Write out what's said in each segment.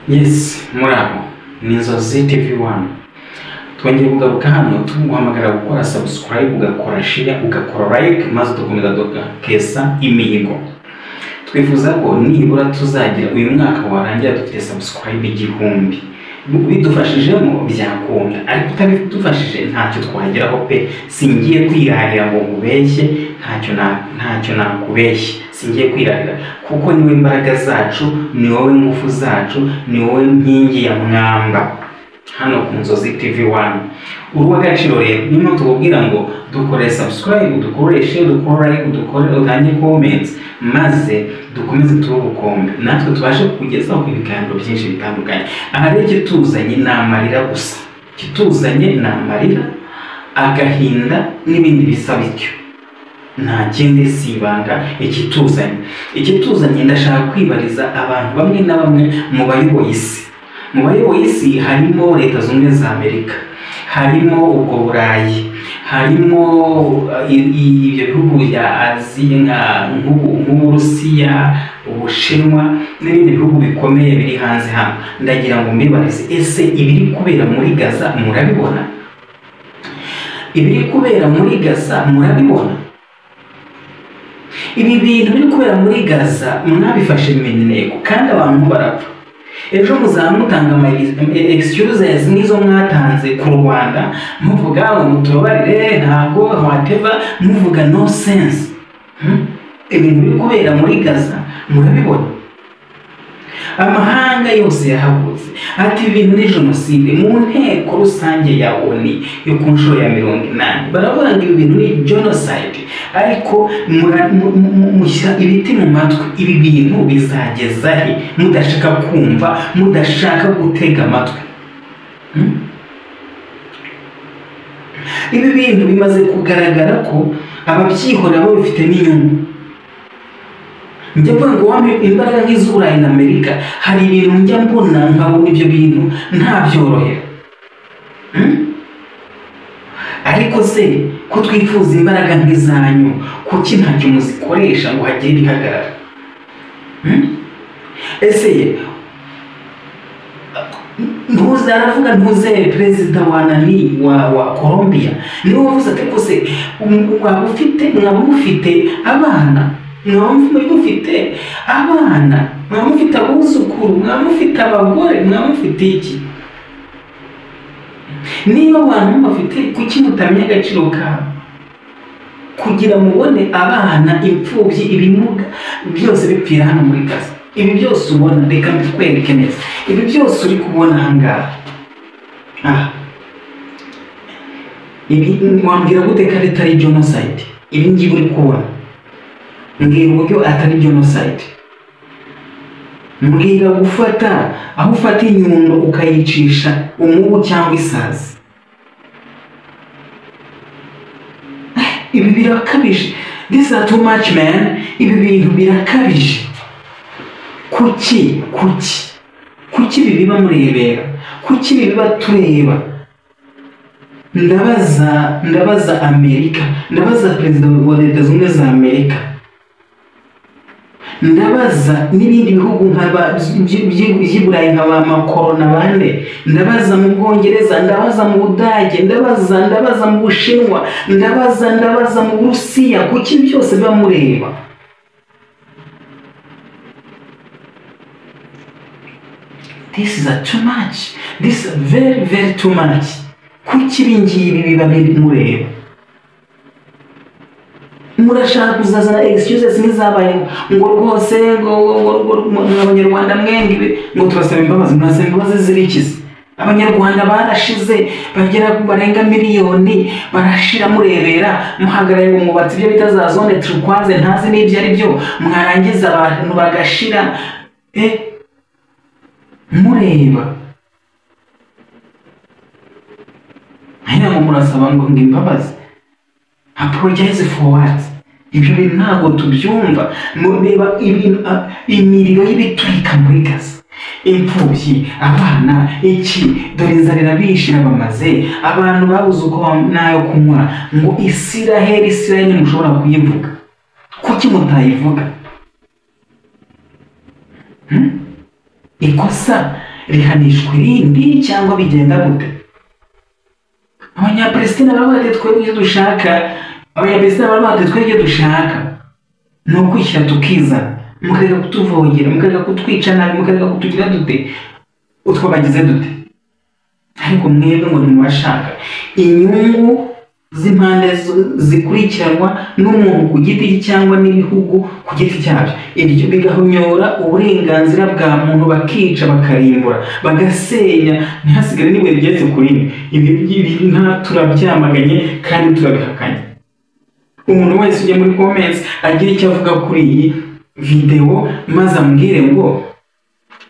Yes, murabo ni Inzozi TV 1. Twongeye kugaruka hano tuguhamagara gukora subscribe, ugakora share, ugakora like, maze tugakomeza tugakesa imihigo. Twifuza ko nibura tuzagira uyu mwaka warangira dufite subscribe 1000. Bidufashijemo byakunda, ariko utabidufashije ntacyo twageraho pe. Singiye kwirarira ngo nkubeshye, ntacyo nakubeshye, singiye kwirarira kuko niwe imbaraga zacu, ni wowe ngufu zacu, ni wowe nkingi ya mwamba hano ku Nzozi TV 1. Uri uw'agaciro rero, niyo mpamvu tukubwira ngo dukore subscribe, dukore share, dukore like, dukore, utange comments, maze dukomeze tube ubukombe, natwe tubashe kukugezaho ibiganiro byinshi bitandukanye. Aha rero ikituzanye ni amarira gusa, ikituzanye ni amarira, agahinda n'ibindi bisa bityo, nta kindi, si ibanga ikituzanye. Ikituzanye, ndashaka kwibariza abantu bamwe na bamwe mu bayoboye isi. Mu bayoboye isi harimo Leta Zunze Ubumwe za Amerika, harimo ubwo Burayi, harimo ibyo bihugu bya Aziya nk'Uburusiya, Ubushinwa n'ibindi bihugu bikomeye biri hanze hano. Ndagira ngo mbibarize: ese ibiri kubera muri Gaza murabibona? Ibiri kubera muri Gaza murabibona? Ibi bintu biri kubera muri Gaza mwabifashe mineneko kandi abantu barapfa. Ejo muzaba mutanga ama excuses nk'izo mwatanze ku Rwanda, muvuga ngo mutubabarire, ntabwo whatever, muvuga no sense. Ibintu biri kubera muri Gaza murabibona? Amahanga yose yahagurutse ati ibintu ni jenoside. Mu nteko rusange ya ONU yo ku nshuro ya 80 baravuga ngo ibi bintu ni genocide, ariko mushyira ibiti mu matwi. Ibi bintu bizageza he mudashaka kumva, mudashaka gutega amatwi? Ibi bintu bimaze kugaragara ko ababyihorera bo bifitemo inyungu. Njya mvuga ngo wampe imbaraga nk'iz'Uburayi na Amerika, hari ibintu njya mbona nkabona ibyo bintu ntabyorohera. Ariko se ko twifuza imbaraga nk'izanyu, kuki ntacyo muzikoresha ngo hagire ibihagarara? Ese ntuze aravuga, ntuze perezida wa nani wa Colombia niwe wavuze ati ko se waba ufite, mwaba mufite abana, mwaba mufite abana, mwaba mufite abuzukuru, mwaba mufite abagore, mwaba mufite iki? Niba abantu bafite, kuki mutamenya agaciro kabo kugira mubone abana, imfubyi, ibimuga byose bipfira hano muri Gaza? Ibi byose ubona, reka mbikwereke neza. Ibi byose uri kubona aha ngaha, aha, ibi wambwira gute ko atari genocide? Ibi ngibi uri kubona, mbwira uburyo atari genocide. Mbwira gufata aho ufata inyundo ukayicisha umubu cyangwa isazi. Ibi birakabije, this is too much, man. Ibi bintu birakabije. Kuki, kuki, kuki ibi biba murebera? Kuki ibi biba tureba? Ndabaza, ndabaza Amerika, ndabaza perezida wa Leta Zunze Ubumwe za Amerika, ndabaza n'ibindi bihugu nka by'i Burayi nka ba Macron bande, ndabaza mu Bwongereza, ndabaza mu Budage, ndabaza mu Bushinwa, ndabaza mu Burusiya. Kuki byose biba mureba? This is a too much, this is very, very too much. Kuki ibi ngibi biba mureba? Murashaka kuzazana excuses nk'izabaye ngo rwose ngo Abanyarwanda mwenga ibi, ngo turasaba imbabazi. Murasaba imbabazi zirikize? Abanyarwanda barashize, bagera barenga miliyoni barashira murebera, muhagarare ngo mwubatse ibyo bita za zone turquoise, ntazi n'ibyo ari byo, mwarangiza abantu bagashira mureba. Hanyuma ngo murasaba ngo imbabazi. Apologize for what? Ibyo bintu ntabwo tubyumva. Mureba ibintu, imiriro y'ibiturika muri Gaza, imfubyi, abana, iki, dore inzara irabishira, bamaze abantu babuze uko n'ayo kunywa. Ngo Isiraheli, Isiraheli ntimushobora kuyivuga. Kuki mutayivuga? Ikosa Rihanishwa irindi cyangwa bigenda gute? Abanyapalestina baravuga ati twebwe icyo dushaka, Abanyapalestina baravuga ati twebwe icyo dushaka ni ukwishyira tukizana, mukareka kutuvogera, mukareka kutwica nabi, mukareka kutugira dute, utwabagize dute. Ariko mwebwe ngo ntimubashaka. Inyungu z'impande zikurikiranwa n'umuntu ku giti cye cyangwa n'ibihugu ku giti cyabyo, ibyo bigahonyora uburenganzira bwa muntu, bakica, bakarimbura, bagasenya, ntihasigare n'ibuye rigeretse ku rindi. Ibi nta turabyamaganye kandi turabihakanye. Umuntu wese ujya muri comments agira icyo avuga kuri iyi video, maze ambwire ngo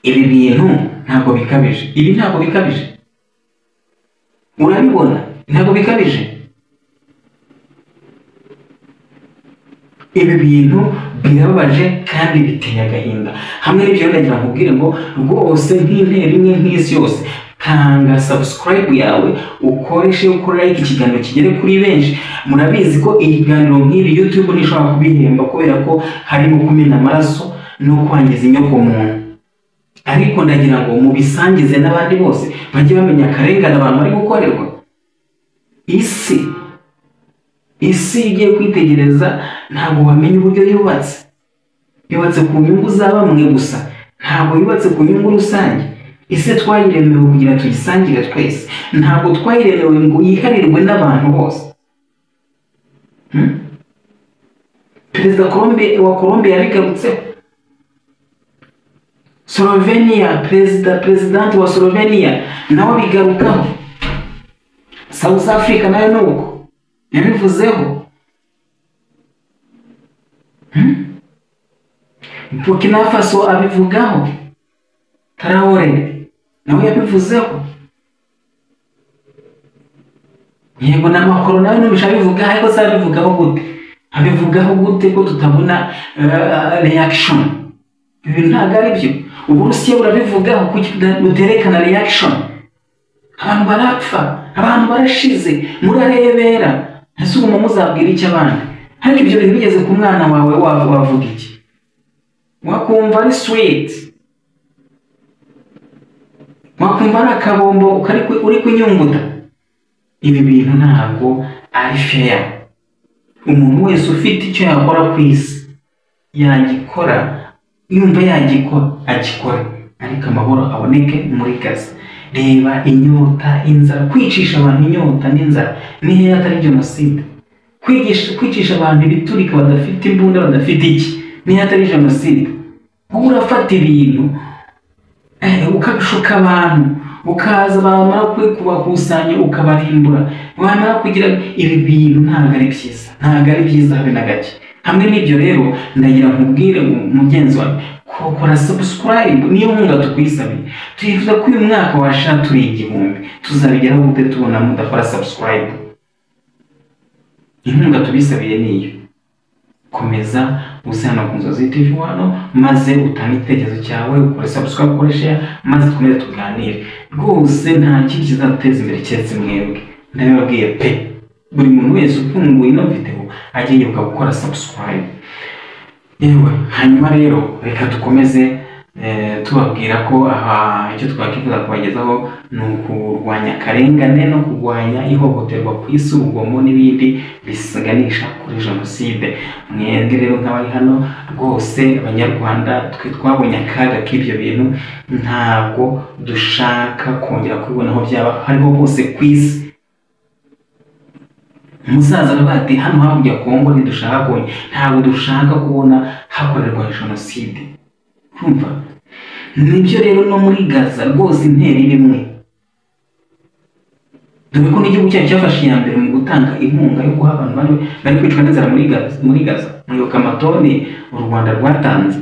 ibi bintu ntabwo bikabije, ibi ntabwo bikabije, urabibona ntabwo bikabije. Ibi bintu birababaje kandi biteye agahinda. Hamwe n'ibyo ndagira nkubwire ngo rwose nk'intera imwe nk'isi yose, kanga subscribe yawe, ukoreshe ukora like, ikiganiro kigere kuri benshi. Murabizi ko ibiganiro nk'ibi YouTube ntishobora kubihemba kubera ko harimo kumena amaraso no kwangiza inyoko muntu, ariko ndagira ngo mubisangize n'abandi bose bajye bamenya akarengane abantu bari gukorerwa. Isi igiye kwitegereza ntabwo wamenya uburyo yubatse. Yubatse ku nyungu za bamwe gusa, ntabwo yubatse ku nyungu rusange. Isi twayiremewe kugira tuyisangire twese, ntabwo twayiremewe ngo yiharirwe n'abantu bose. Perezida wa Colombia yabigarutseho. Slovenia, President wa Slovenia nawe abigarukaho. South Africa nayo nuko yabivuzeho. Burkina Faso abivugaho. Traore nawe yabivuzeho. Yego na Macron nawe numvisha abivuga, ariko se abivugaho gute? Abivugaho gute ko tutabona reaction? Ibi ntabwo ari byo. Uburusiya burabivugaho, kuki buterekana reaction? Abantu barapfa, abantu barashize, murarebera. Ese ubu muzabwira iki abandi? Ariko ibyo bintu bigeze ku mwana wawe wavuga iki? Wakumva ari sweet, wakumva ari akabombo uri kunyunguta. Ibi bintu ntabwo ari fair. Umuntu wese ufite icyo yakora ku isi yagikora, yumva yagikora agikore, ariko amahoro aboneke muri Gaza. Reba inyota, inzara, kwicisha abantu inyota n'inzara ni hehe atari jenoside? Kwicisha abantu ibiturika badafite imbunda, badafite iki, ni hehe atari jenoside? Wowe urafata ibintu ukabishuka abantu, ukaza bamara kubakusanya ukabarimbura, bamara kugira ibi bintu ntabwo ari byiza, ntabwo ari byiza habe na gake. Hamwe n'ibyo rero ndagira nkubwire mugenzi wawe, kora subscribe, niyo nkunga tukwisabiye. Twifuza ko uyu mwaka washira turi 1000, tuzabigeraho gute tubona mudakora subscribe? Inkunga tubisabiye niyo. Komeza uze hano ku Nzozi TV hano, maze utange igitekerezo cyawe, ukore subscribe, ukore share, maze dukomeze tuganire. Rwose nta kindi kizaduteza imbere keretse mwebwe, ndabibabwiye pe. Buri muntu wese ufunguye ino video ajye yibuka gukora subscribe. Yewe, hanyuma rero reka dukomeze tubabwira ko aha icyo twakifuza kubagezaho ni ukurwanya akarengane no kurwanya ihohoterwa ku isi, urugomo n'ibindi bisiganisha kuri jenoside. Mwebwe rero nk'abari hano rwose Abanyarwanda, twe twabonye akaga k'ibyo bintu, ntabwo dushaka kongera kubibona aho byaba hariho hose ku isi. Umusaza aravuga ati hano hakurya Kongo ntidushaka kongera, ntabwo dushaka kubona hakorerwa jenoside. Urumva? Nibyo rero no muri Gaza rwose intera iri imwe. Dore ko n'igihugu cyacu cyafashe iya mbere mu gutanga inkunga yo guha abantu bari kwicwa n'inzara muri Gaza. Mwibuka amatoni u Rwanda rwatanze.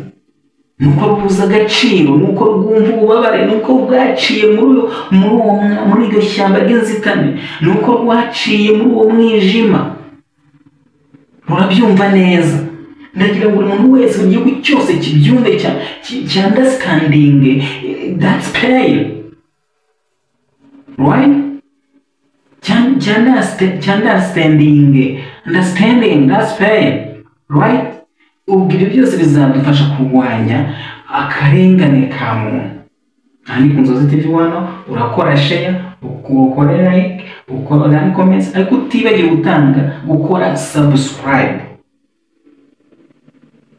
Nuko rubuza agaciro, nuko rwumva ububabare, nuko bwaciye muri iryo shyamba ry'inzitane, nuko rwaciye muri uwo mwijima. Rurabyumva neza. Ndagira ngo buri muntu wese mu gihugu cyose kibyumve, cya understanding that's pain, right? Cya understanding that's pain, right? Ubwo ibyo byose bizadufasha kurwanya akarengane ka muntu, Aha ni ku Nzozi TV 1, urakora share, ukore like, ukora comments, ariko utibagiwe gutanga gukora subscribe.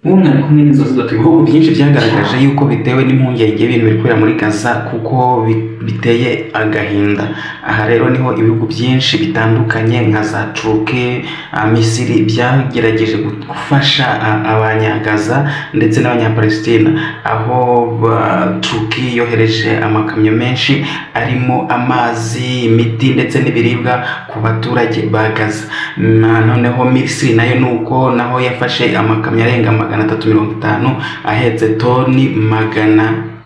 Ubu mwari kumwe n'Inzozi. Ibihugu byinshi byagaragaje yuko bitewe n'impungenge y'ibintu biri kubera muri Gaza, kuko biteye agahinda. Aha rero niho ibihugu byinshi bitandukanye nka za Turke, Misiri byagerageje gufasha Abanyagaza ndetse n'Abanyapalestina, aho Turki yohereje amakamyo menshi arimo amazi, imiti ndetse n'ibiribwa ku baturage ba Gaza. Noneho Misiri nayo nuko naho yafashe amakamyo arenga 350 ahetse toni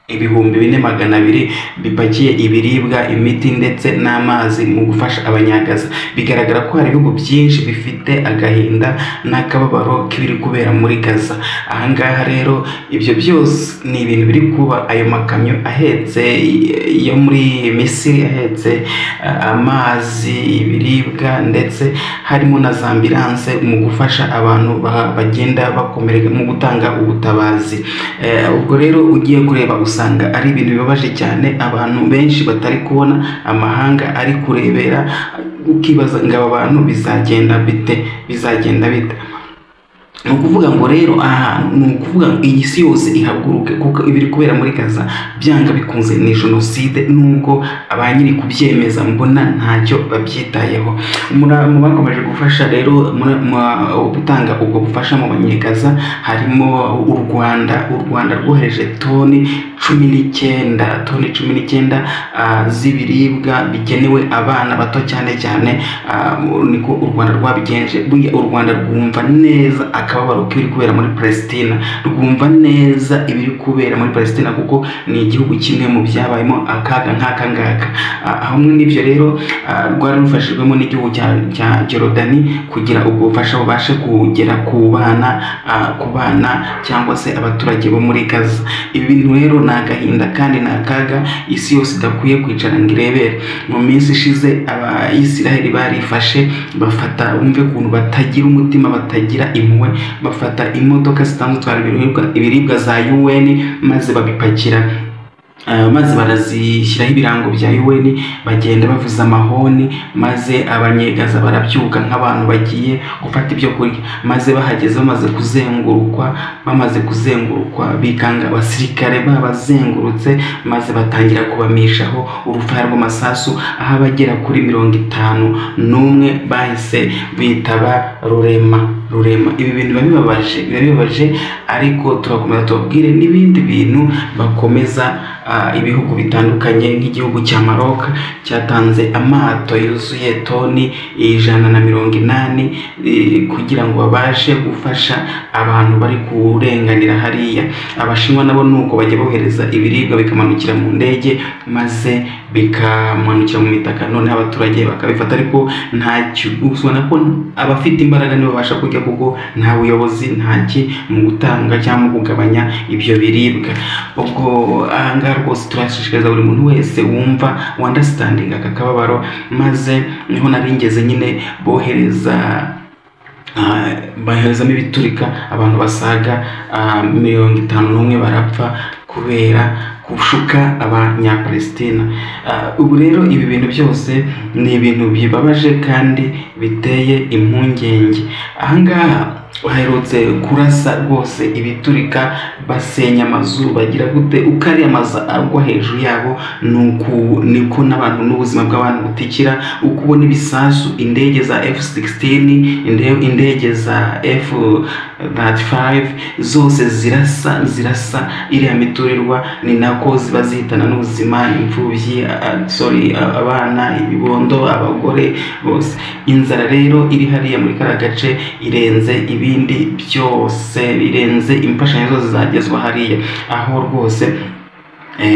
4,200 bipakiye ibiribwa, imiti ndetse n'amazi mu gufasha Abanyagaza. Bigaragara ko hari ibihugu byinshi bifite agahinda n'akababaro k'ibiri kubera muri Gaza. Ahangaha rero ibyo byose ni ibintu biri kuba. Ayo makamyo ahetse yo muri Misiri ahetse amazi, ibiribwa ndetse harimo na za ambulance mu gufasha abantu bagenda bakomereka, mu gutanga ubutabazi. Ubwo rero ugiye kureba usanga ari ibintu bibabaje cyane, abantu benshi batari kubona, amahanga ari kurebera, ukibaza ngo aba bantu bizagenda bite, bizagenda bite. Ni ukuvuga ngo rero aha ni ukuvuga ngo iyi si yose ihaguruke, kuko ibiri kubera muri Gaza byanga bikunze ni jenoside, nubwo ba nyiri kubyemeza mbona ntacyo babyitayeho. Mu bakomeje gufasha rero gutanga ubwo bufasha mu Banyegaza harimo u Rwanda. U Rwanda rwohereje toni 19, toni 19 z'ibiribwa bigenewe abana bato cyane cyane. Niko u Rwanda rwabigenje. Burya u Rwanda rwumva neza akababaro k'ibiri kubera muri Palestina, rwumva neza ibiri kubera muri Palestina, kuko ni igihugu kimwe mu byabayemo akaga nk'aka ngaka. Hamwe n'ibyo rero rwari rufashijwemo n'igihugu cya Jordani kugira ubwo bufasha bubashe kugera ku bana cyangwa se abaturage bo muri Gaza. Ibi bintu rero ni agahinda kandi ni akaga isi yose idakwiye kwicara ngo irebere. Mu minsi ishize Abayisiraheli barifashe bafata, wumve ukuntu batagira umutima, batagira impuhwe, bafata imodoka zitanzwe zitwara ibiribwa za UN maze babipakira, maze barazishyiraho ibirango bya UN, bagenda bavuza amahoni, maze Abanyegaza barabyuka nk'abantu bagiye gufata ibyo kurya, maze bahageze bamaze kuzengurukwa bikanga abasirikare babazengurutse, maze batangira kubamishaho urufaya rw'amasasu, aho abagera kuri 51 bahise bitaba rurema. Ibi bintu biba bibabaje, ariko turakomeza tubabwire n'ibindi bintu bakomeza. Ibihugu bitandukanye nk'igihugu cya Maroc cyatanze amato yuzuye toni 180 kugira ngo babashe gufasha abantu bari kurenganira hariya. Abashinwa nabo nuko bajya bohereza ibiribwa bikamanukira mu ndege, maze bikamanukira mu mitaka, none abaturage bakabifata, ariko ntacyo usubona ko abafite imbaraga nibo babasha kurya, kuko nta buyobozi ntaki mu gutanga cyangwa mu kugabanya ibyo biribwa. Ubwo ahangaha rwose turashishikariza buri muntu wese wumva understanding aka kababaro, maze niho naringeze nyine bohereza baherezamo ibiturika, abantu basaga 51 barapfa kubera gushuka Abanyapalestina. Ubu rero ibi bintu byose ni ibintu bibabaje kandi biteye impungenge. Ahangaha baherutse kurasa rwose ibiturika, basenya amazu, bagira gute, ukari amazu agwa hejuru yabo, nuko niko n'abantu n'ubuzima bw'abantu butikira. Uko ubona ibisasu, indege za F-16, indege za F-35 zose zirasa iriya miturirwa, ni nako ziba zihitana n'ubuzima, imfubyi, abana, ibibondo, abagore bose. Inzara rero iri hariya muri kariya gace irenze ibindi byose, birenze imfashanyo zose zagezwa hariya, aho rwose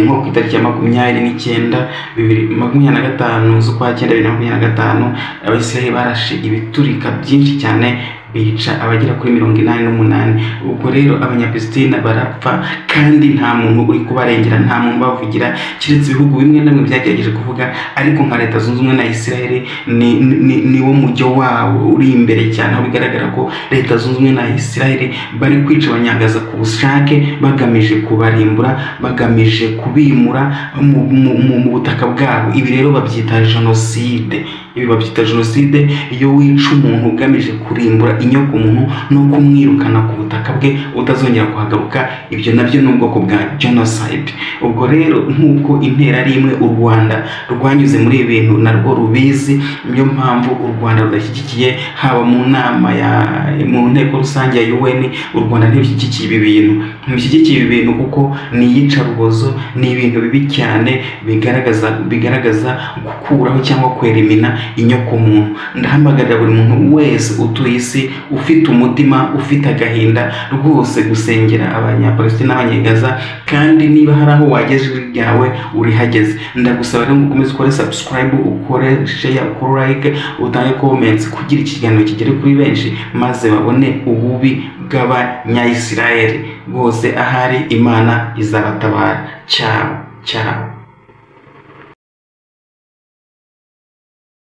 nko ku itariki ya 29 25 z'ukwa 9 2025, Abisirayeli barashe ibiturika byinshi cyane bica abagera kuri 88. Ubwo rero Abanyapalestina barapfa kandi nta muntu uri kubarengera, nta muntu bavugira, keretse ibihugu bimwe na bimwe byagerageje kuvuga, ariko nka Leta Zunze Ubumwe na Israel ni wo mujyo wabo uri imbere cyane, aho bigaragara ko Leta Zunze Ubumwe na Israel bari kwica Abanyagaza ku bushake, bagamije kubarimbura, bagamije kubimura mu butaka bwabo. Ibi rero babyita jenoside. Ibi babyita jenoside iyo wica umuntu ugamije kurimbura inyoko muntu no kumwirukana ku butaka bwe utazongera kuhagaruka, ibyo nabyo ni ubwoko bwa genocide. Ubwo rero nk'uko intera ari imwe u Rwanda rwanyuze muri ibi bintu narwo rubizi, niyo mpamvu u Rwanda rudashyigikiye, haba mu nama ya mu nteko rusange ya UN, u Rwanda ntirushyigikiye ibi bintu, ntirushyigikiye ibi bintu kuko ni iyicarubozo, ni ibintu bibi cyane bigaragaza gukuraho cyangwa kwerimina inyoko muntu. Ndahamagarira buri muntu wese utuye isi ufite umutima ufite agahinda rwose gusengera Abanyapalestina n'Abanyegaza, kandi niba hari aho wageze ijwi ryawe urihageze, ndagusaba rero ngo ukomeze ukore subscribe, ukore share, ukore like, utange comments kugira ikiganiro kigere kuri benshi, maze babone ububi bw'Abanyayisiraheli rwose. Ahari Imana izabatabara. Ciao ciao.